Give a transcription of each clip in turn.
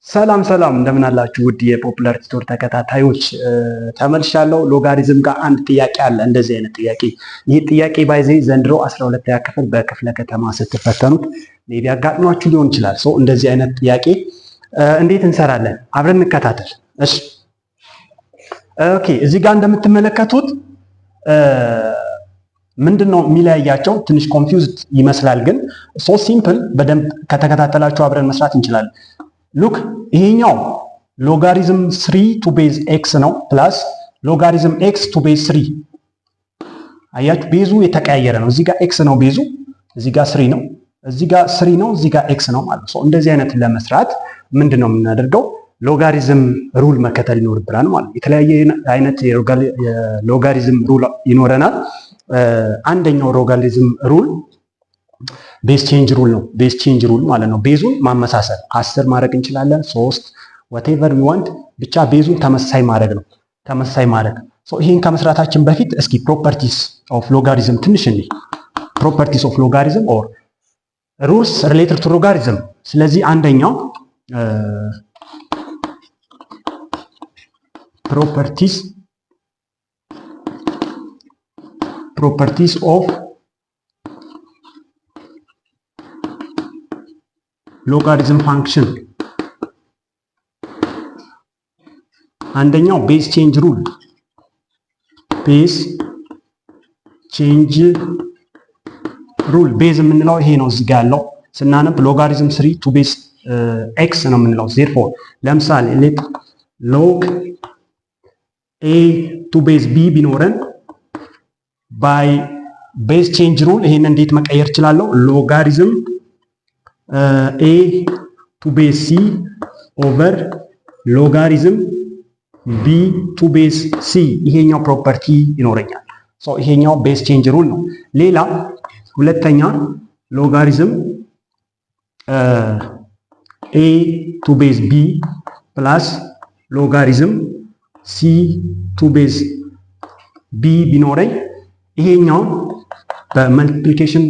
ሰላም ሰላም እንደምን አላችሁ? ውድ የ Popular Tutor ተከታታዮች ተመልሻለሁ። ሎጋሪዝም ጋር አንድ ጥያቄ አለ። እንደዚህ አይነት ጥያቄ፣ ይህ ጥያቄ by the way ዘንድሮ 12ኛ ክፍል በክፍለ ከተማ ስትፈተኑት maybe አጋጥሟችሁ ሊሆን ይችላል። So እንደዚህ አይነት ጥያቄ እንዴት እንሰራለን? አብረን እንከታተል። እሺ okay። እዚህ ጋር እንደምትመለከቱት ምንድን ነው የሚለያያቸው? ትንሽ confused ይመስላል፣ ግን so simple። በደንብ ከተከታተላችሁ አብረን መስራት እንችላለን። Look፣ ይሄኛው logarithm 3 to base x ነው plus logarithm x to base 3። አያችሁ፣ base ኡ የተቀያየረ ነው። እዚህ ጋር x ነው base ኡ፣ እዚህ ጋር 3 ነው፣ እዚህ ጋር 3 ነው፣ እዚህ ጋር x ነው ማለት ነው። እንደዚህ አይነት ለመስራት ምንድን ነው የምናደርገው? Logarithm rule መከተል ይኖርብናል ማለት ነው። የተለያየ አይነት የ logarithm rule ይኖረናል። አንደኛው logarithm rule base change rule ነው። Base change rule ማለት ነው። Base ኡን ማመሳሰል፣ 10 ማድረግ እንችላለን፣ ሶስት፣ whatever we want፣ ብቻ base ኡን ተመሳሳይ ማድረግ ነው። ተመሳሳይ ማድረግ። ይሄን ከመስራታችን በፊት እስኪ properties of logarithm ትንሽ እንይ። Properties of logarithm or rules related to logarithm። ስለዚህ አንደኛው properties of logarithm function፣ አንደኛው base change rule፣ base change rule። Base የምንለው ይሄ ነው። እዚህ ጋር ያለው ስናነብ logarithm 3 to base x ነው የምንለው። Therefore ለምሳሌ let log a to base b ቢኖረን by base change rule ይሄንን እንዴት መቀየር እችላለሁ? Logarithm a to base c over logarithm b to base c፣ ይሄኛው property ይኖረኛል። So ይሄኛው base change rule ነው። ሌላ ሁለተኛ logarithm a to base b plus logarithm c to base b ቢኖረኝ ይሄኛውን በ multiplication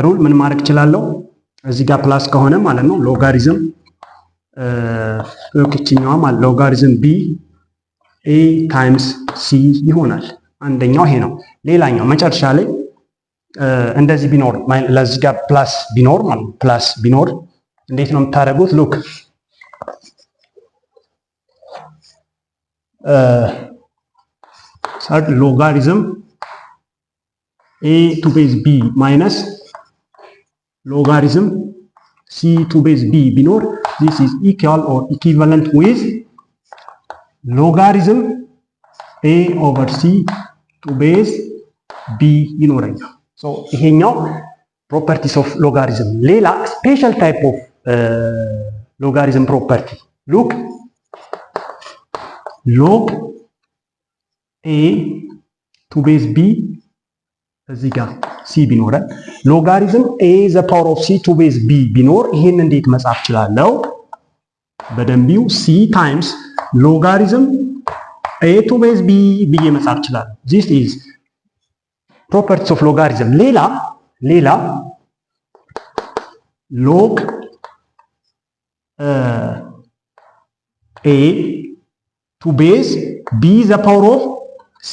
rule ምን ማድረግ እችላለሁ? እዚህ ጋር plus ከሆነ ማለት ነው ሎጋሪዝም እችኛዋ ማለት logarithm b a times c ይሆናል። አንደኛው ይሄ ነው። ሌላኛው መጨረሻ ላይ እንደዚህ ቢኖር፣ ለዚህ ጋር plus ቢኖር ማለት ነው፣ plus ቢኖር እንዴት ነው የምታደርጉት? Look፣ third logarithm a to base b minus logarithm c to base b ቢኖር this is equal or equivalent with logarithm a over c to base b ይኖረኛል። So ይሄኛው properties of logarithm። ሌላ special type of logarithm property፣ look፣ log a to base b እዚህ ጋር c ቢኖረን logarithm a the power of c to base b ቢኖር ይሄን እንዴት መጻፍ እችላለሁ? በደንቢው c times logarithm a to base b ብዬ መጻፍ እችላለሁ። This is properties of logarithm። ሌላ log a to base b the power of c፣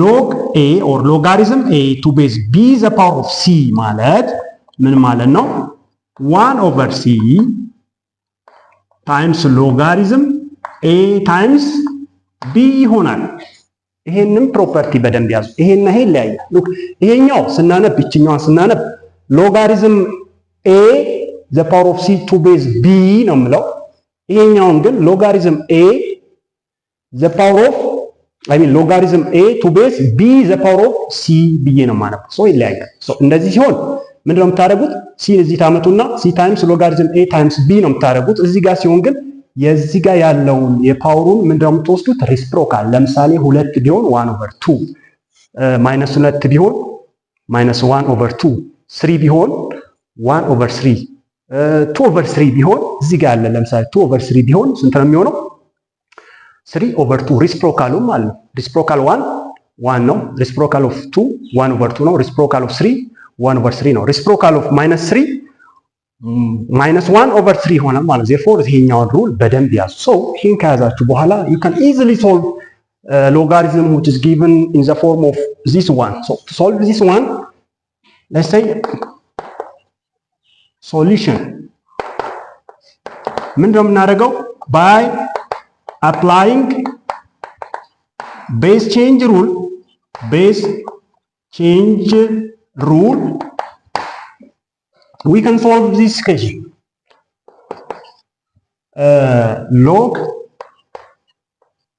log a or logarithm a to base b the power of c ማለት ምን ማለት ነው? One over c times logarithm a times b ይሆናል። ይሄንም property በደንብ ያዙ። ይሄና ይሄ ይለያያል። Look፣ ይሄኛው ስናነብ፣ ይችኛዋን ስናነብ logarithm a the power of c to base b ነው የምለው። ይሄኛውን ግን logarithm a the power of፣ I mean logarithm a to base b the power of c ብዬ ነው የማነበው። So ይለያያል። So እንደዚህ ሲሆን ምንድነው የምታደርጉት? c እዚህ ታመጡና c times logarithm a times b ነው የምታደርጉት። እዚህ ጋር ሲሆን ግን የዚህ ጋር ያለውን የ power ኡን ምንድነው የምትወስዱት? Reciprocal። ለምሳሌ ሁለት ቢሆን one over two፣ minus ሁለት ቢሆን minus one over two፣ three ቢሆን one over three፣ two over three ቢሆን፣ እዚህ ጋር ያለ ለምሳሌ two over three ቢሆን ስንት ነው የሚሆነው? Three over two reciprocal ኡ ማለት ነው። Reciprocal one one ነው። Reciprocal of two one over two ነው። Reciprocal of three one over three ነው። Reciprocal of minus three Minus one over three ይሆናል ማለት። Therefore ይሄኛውን rule በደንብ ያዙ። So ይሄን ከያዛችሁ በኋላ you can easily solve logarithm which is given in the form of this one. So to solve this one, let's say solution ምንድነው የምናደርገው? By applying base change rule, base change rule, we can solve this equation. Log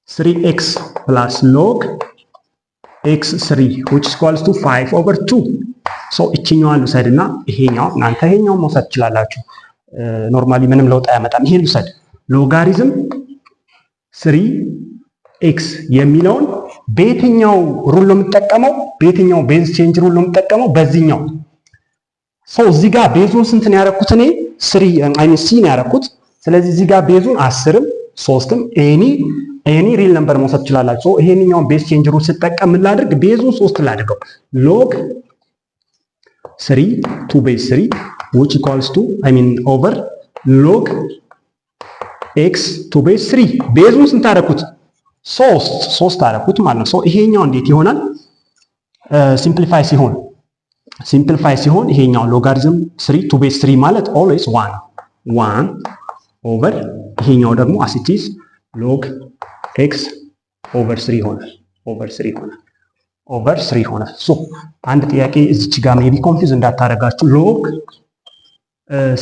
3x plus log x3 which is equals to 5 over 2. So እችኛዋን ልውሰድና ይሄኛው እናንተ ይሄኛውን መውሰድ ትችላላችሁ። Normally ምንም ለውጥ አያመጣም። ይሄን ልውሰድ። ሎጋሪዝም 3 x የሚለውን በየትኛው rule ነው የምጠቀመው? በየትኛው base change rule ነው የምጠቀመው? በዚህኛው። So እዚህ ጋር base ኡን ስንት ነው ያደረኩት? እኔ 3, I mean, c ነው ያደረኩት። ስለዚህ እዚህ ጋር base ኡን አስርም ሶስትም any real number መውሰድ ትችላላችሁ። ይሄንኛውን base change rule ስጠቀም ምን ላድርግ? Base ኡን ሶስት ላድርገው። Log 3 to base 3 which equals to, I mean, over log x to base 3። Base ኡን ስንት አደረኩት? ሶስት ሶስት አደረኩት ማለት ነው። So ይሄኛው እንዴት ይሆናል? Simplify ሲሆን ይሄኛው ሎጋሪዝም 3 to base 3 ማለት always 1 1 over ይሄኛው ደግሞ as it is log x over 3 ይሆናል፣ over 3 ይሆናል፣ over 3 ይሆናል። So አንድ ጥያቄ እዚች ጋር maybe confuse እንዳታረጋችሁ፣ log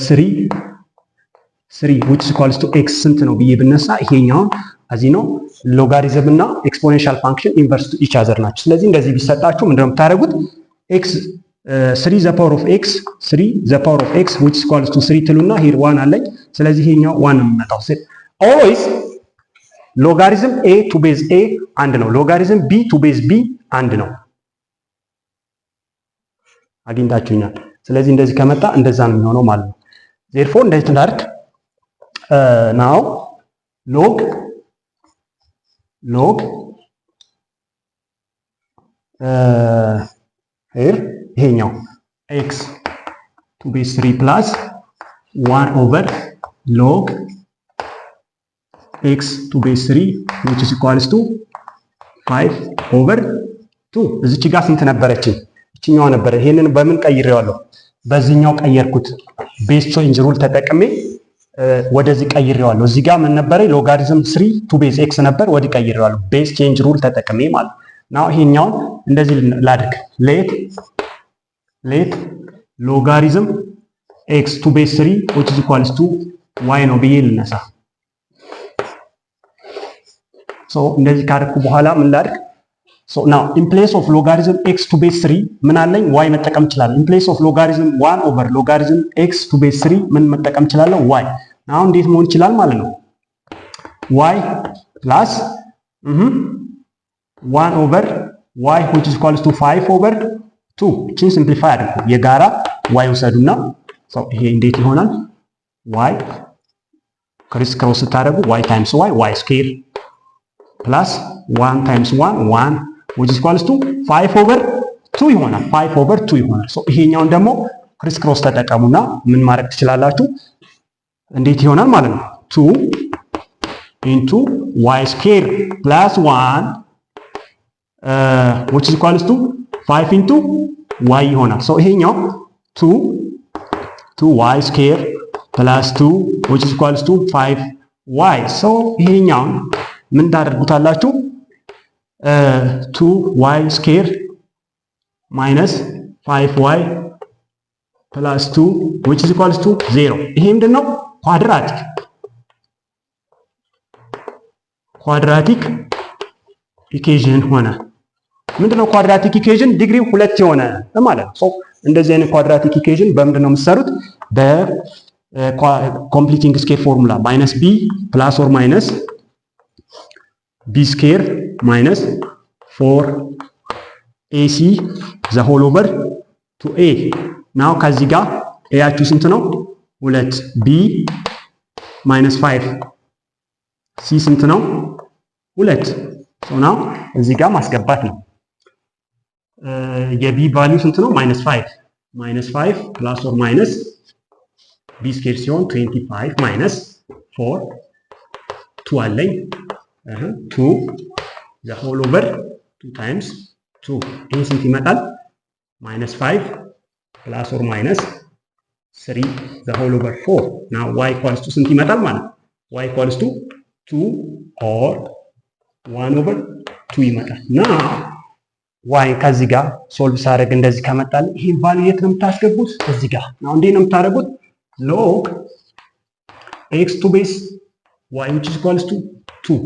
3 3 which is equals to x ስንት ነው ብዬ ብነሳ ይሄኛውን እዚህ ነው ሎጋሪዝም እና exponential function inverse to each other ናቸው። ስለዚህ እንደዚህ ቢሰጣችሁ ምንድነው የምታደርጉት? X 3 the power of x, 3 the power of x which is equals to 3 ትሉና here one አለኝ። ስለዚህ ይሄኛው one ነው የሚመጣው። Always logarithm a to base a አንድ ነው። Logarithm b to base b አንድ ነው። አግኝታችሁኛል። ስለዚህ እንደዚህ ከመጣ እንደዛ ነው የሚሆነው ማለት ነው። Therefore እንደዚህ እንዳርግ now log here ይሄኛው x to base 3 plus 1 over log x to base 3 which is equals to 5 over 2። እዚች ጋር ስንት ነበረችኝ? እችኛዋ ነበረ። ይሄንን በምን ቀይሬዋለሁ? በዚህኛው ቀየርኩት። Base change rule ተጠቅሜ ወደዚህ ቀይሬዋለሁ። እዚህ ጋር ምን ነበረ? ሎጋሪዝም 3 to base x ነበር፣ ወዲህ ቀይሬዋለሁ። Base change rule ተጠቅሜ ማለት now። ይሄኛውን እንደዚህ ላድርግ። Let logarithm x to base 3 which is equals to y ነው ብዬ ልነሳ። So እንደዚህ ካደረኩ በኋላ ምን ላድርግ? So now in place of logarithm x to base 3 ምን አለኝ? Y መጠቀም እችላለሁ። In place of logarithm 1 over logarithm x to base 3 ምን መጠቀም እችላለሁ? Y። አሁን እንዴት መሆን ይችላል ማለት ነው? Y plus 1 over y which is equals to 5 over 2። እቺን simplify አድርጉ። የጋራ y ውሰዱና ይሄ እንዴት ይሆናል? Y criss cross ስታደርጉ y times y, y square plus 1 times 1, 1 which is equals to 5 over 2 ይሆናል። 5 over 2 ይሆናል። So ይሄኛውን ደግሞ criss cross ተጠቀሙና ምን ማድረግ ትችላላችሁ? እንዴት ይሆናል ማለት ነው? 2 into y square plus 1 which is equals to 5 into y ይሆናል። So ይሄኛው 2 2 y square plus 2 which is equals to 5 y። So ይሄኛውን ምን ታደርጉታላችሁ? 2 y square minus 5 y plus 2 which is equals to 0። ይሄ ምንድን ነው? Quadratic equation ሆነ። ምንድነው quadratic equation? ዲግሪው ሁለት የሆነ ማለት ነው። So እንደዚህ አይነት quadratic equation በምንድን ነው የምትሰሩት? በ completing square formula, minus b plus or minus b square minus four ac the whole over two a። Now ከዚህ ጋር a ያችሁ ስንት ነው? ሁለት። B minus five፣ c ስንት ነው? ሁለት። Now እዚህ ጋር ማስገባት ነው። የ b value ስንት ነው? Minus five, minus five plus or minus B square ሲሆን 25 minus 4 2 አለኝ፣ 2 the whole over 2 times 2። ይህ ስንት ይመጣል? Minus 5 plus or minus 3 the whole over 4። Now y equals to ስንት ይመጣል ማለት ነው? Y equals to 2 or 1 over 2 ይመጣል። Now y ከዚህ ጋር solve ሳደርግ እንደዚህ ከመጣል ይሄን value የት ነው የምታስገቡት? እዚህ ጋር። Now እንዴት ነው የምታደርጉት? Log x to base y which is equals to 2፣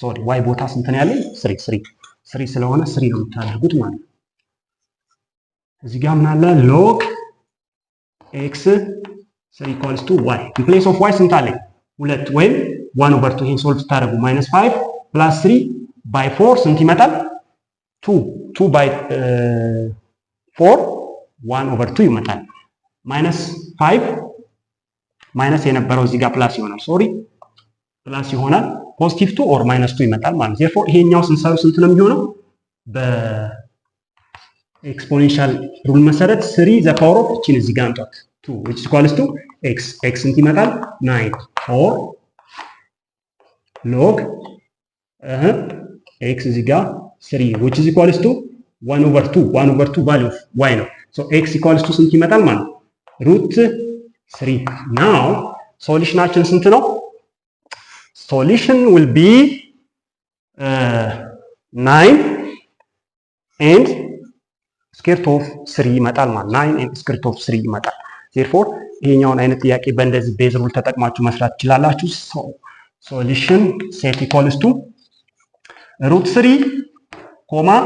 sorry፣ y ቦታ ስንት ነው ያለኝ? 3። 3 3 ስለሆነ 3 ነው የምታደርጉት ማለት ነው። እዚህ ጋር ምን አለ? Log x 3 equals to y። In place of y ስንት አለኝ? ሁለት ወይም 1 over 2። ይሄን solve ስታደርጉ minus 5 plus 3 by 4 ስንት ይመጣል? 2። 2 by 4 1 over 2 ይመጣል። Minus 5 minus የነበረው እዚህ ጋር plus ይሆናል። Sorry፣ plus ይሆናል። Positive 2 or minus 2 ይመጣል ማለት ነው። Therefore ይሄኛው ስንሰሩ ስንት ነው የሚሆነው? በ exponential rule መሰረት 3 the power of እቺን እዚህ ጋር አምጧት 2 which is equals to x። x ስንት ይመጣል? 9 or log x እዚህ ጋር 3 which is equals to 1 over 2። 1 over 2 value of y ነው። So x equals to ስንት ይመጣል ማለት ነው? Root 3። Now solution ኣችን ስንት ነው? Solution will be 9 and square root of 3 ይመጣል ማለት፣ 9 and square root of 3 ይመጣል። Therefore ይሄኛውን አይነት ጥያቄ በእንደዚህ base rule ተጠቅማችሁ መስራት ትችላላችሁ። Solution set equals to root 3 comma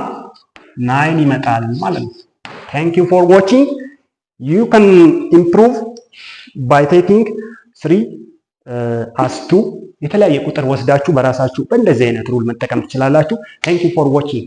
9 ይመጣል ማለት ነው። Thank you for watching. You can improve by taking 3 as 2። የተለያየ ቁጥር ወስዳችሁ በራሳችሁ በእንደዚህ አይነት rule መጠቀም ትችላላችሁ። Thank you for watching.